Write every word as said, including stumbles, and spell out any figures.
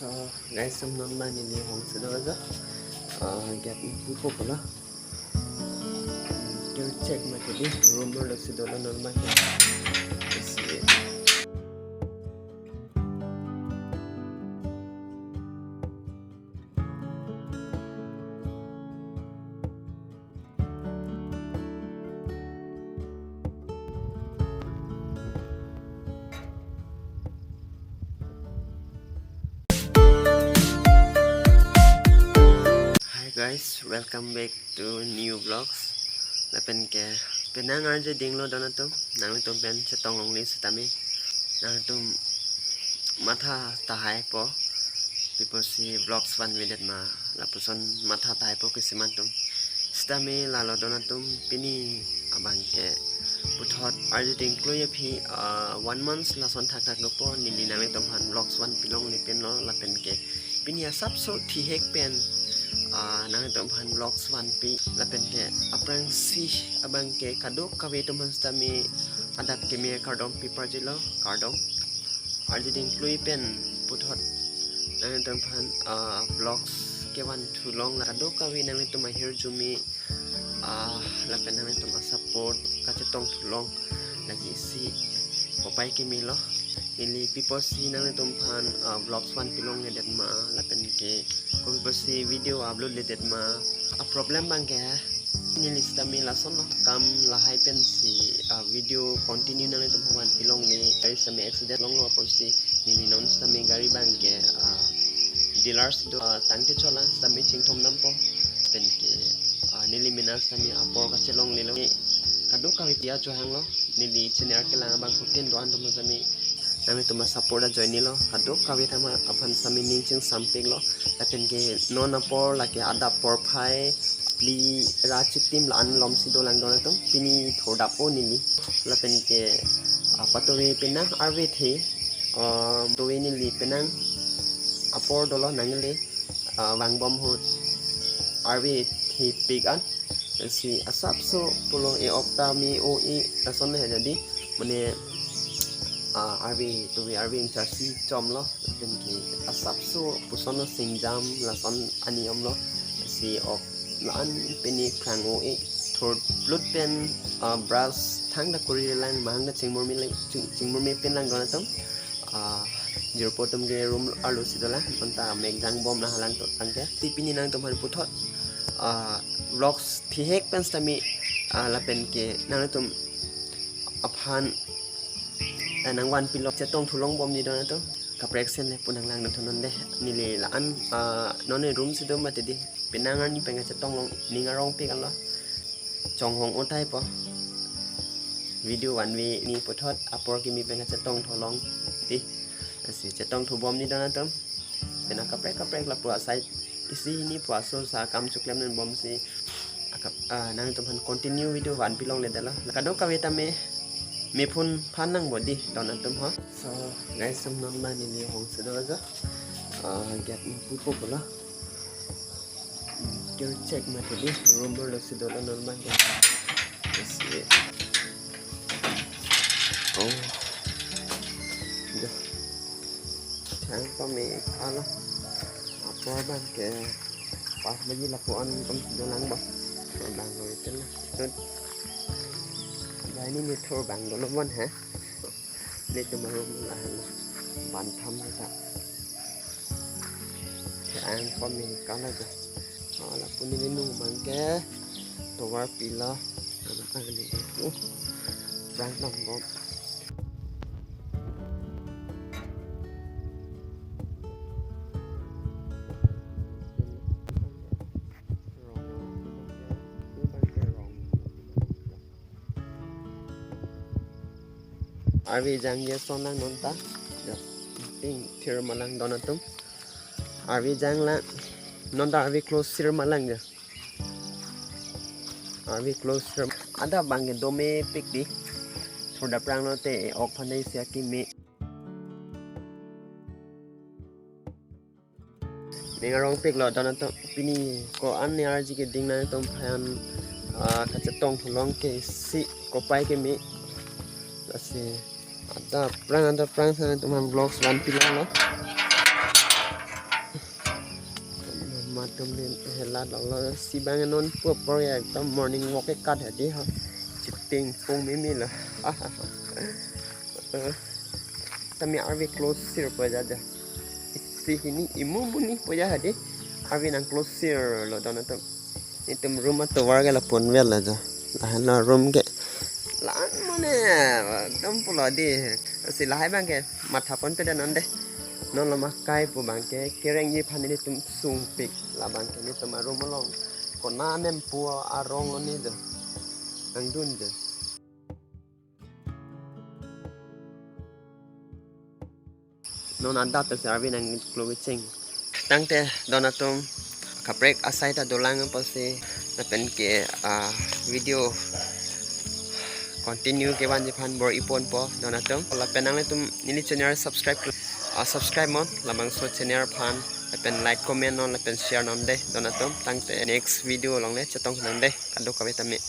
So, guys, atum non ma neli hong si do aja. Ah, gate ni pupo pulo. Door check mati di, room lo si dolo non ma ke. Let's see. Hi guys, welcome back to new vlogs. Lapen ke penang arje dinglo don atum, nangtum pen chetong longle sitame nangtum matha tahai po, pi pusi vlogs vanvedet ma, lapuson matha tahai po kisiman atum. Sitame lalo don atum, pini abang ke puthot arje ding klui aphi, ah, one month lason thakthak dopo, neli nanglitum aphan vlogs vanpi longle pen lo, lapen ke pini asapso thihek pen, ah, nanglitum aphan vlogs vanpi, lapen ke aphrangsi abang ke kadokave atum aphan sitame adap keme kardom pi parjilo, kardom. Arje ding klui pen puthot nanglitum aphan, ah, vlogs kevan thu long, la kadokave nanglitum ahirjume, ah, lapen nanglitum asupport kachetong thu long lake isi kopai keme lo. Neli pi pusi nanglitum aphan, ah, vlogs vanpi longledet ma, lapen ke kopi pusi video upload ledet ma, a problem abang ke neli sitame lason lo, kam lahai pensi, ah, video continue nanglitum aphan vanpi longle, gari sitame accident longlo pusi neli non sitame gari abang ke, ah, dealers do, ah, tangte cholang sitame chingthum dampo, pen ke, ah, neli mena sitame apor kachelonglelo. Kadokave tia chohanglo, neli channel kelang abang kutin do-an atum sitame nanglitum asupport ajoine lo, kadokave atum aphan sitame ning chingsampiklo. Lapen ke non apor lake adap porphai phli ra chitim la-an lom si dolang don atum, pini thurdap-o neli. Lapen ke, ah, patuve penang arve the, ah, tuve neli penang apor dolo nangle, ah, vangbom ahut arve thepik an. Si asapso pulo, e-ok ta me-o-e, lason he jadi, mane, ah, arve tuve arve ingchar si chomlo, lapen ke asapso puson lo, singjam lason ani omlo, si ok la-an pini phrang-o-e, thurplut pen, ah, brush thangta kuri lang, mahang ta chingmurme lang, ching-, chingmurme pen lang don atum. Ah, jirpo atum ke room arlo si dolang, anta mek jangbom na halang to tangke. Ti pini nangtum aphan puthot, ah, vlogs thihek pen sitame, ah, lapen ke nangtum aphan, eh, nangvanpi lo, chetong thu longbom ni don atum. Kaprek sen le pu nanglang dun thu non de. Neli la-an, ah, non ne room si do mati di. Penang arni pen chetong long, ning arongpik anlo. Chonghong-o tahai po. Video vanve ni puthot apor keme pen chetong thu long di. Lasi chetong thubom ni don atum. Penang kaprek kaprek lapu asai isi hini pu aso sa kam chiklemdunbom si. Akap, ah, nangtum aphan continue video vanpi longledetlo. Kadokave tame me phone phan nang bodi don atum ho. So guys, atum non ma neli hong si do aja. Ah, gate ni pupo pulo. Door check mati di, room lo si dolo non ma ke. Let's see. Oh. Dah. Thang pame alo. Apor abang ke pas baji lapu-an atum si dolang ba. Thur abang lo itu na. Tut. Dah, ini ni thur abang dolo mon ha. Nelitum aroom lahenlo. Bantham kita. Thang pame kala ja. Ala puni neli nung abang ke tovar pilo. Anak anak ni. Uh. Bantham bom. Arve jang ya son lang non ta. Ya, ping thir malang don atum. Arve jang lang non ta, arve close sir malang ya. Arve close sir. Adap abang ke dome pik di. Thur daprang lo te ok phan dei sia ki me. Ning arongpik lo don atum, pini ko-an ni arje keding nangtum aphan, ah, kachetong thu long ke si kopai keme. Lasi adap prang, adap prang sa nangtum aphan vlogs vanpi longlo. Kami hela longlo si bang non pu apor ya ekdom morning walk ke kat hadi ha. Chiting pung mimi lo. Eh, tami arve close sir po ja ja. Isi hini imu muni po ja hadi. Arve nang close sir lo don atum. Itum room atovar ke lapu-an vel lo ja. Lahen lo room ke. Lahan mane ekdom pulo di. Si lahai bang ke matha ponpe de non de. Non lo makai pu bang ke kerengji aphan nelitum sungpik. La bang ke nelitum aroom along kona nempo arong oni jo. Angdun jo. Non adat si arve nang klo kecheng. Tangte don atum kaprek asai ta dolang apotsi lapen ke, ah, video continue kevanji aphan bor-i ponpo don atum. Lapen nanglitum neli channel subscribe, ah, subscribe non labangso channel aphan lapen like comment non lapen share non de don atum. Tangte next video along le chetong nang de kadokave tame.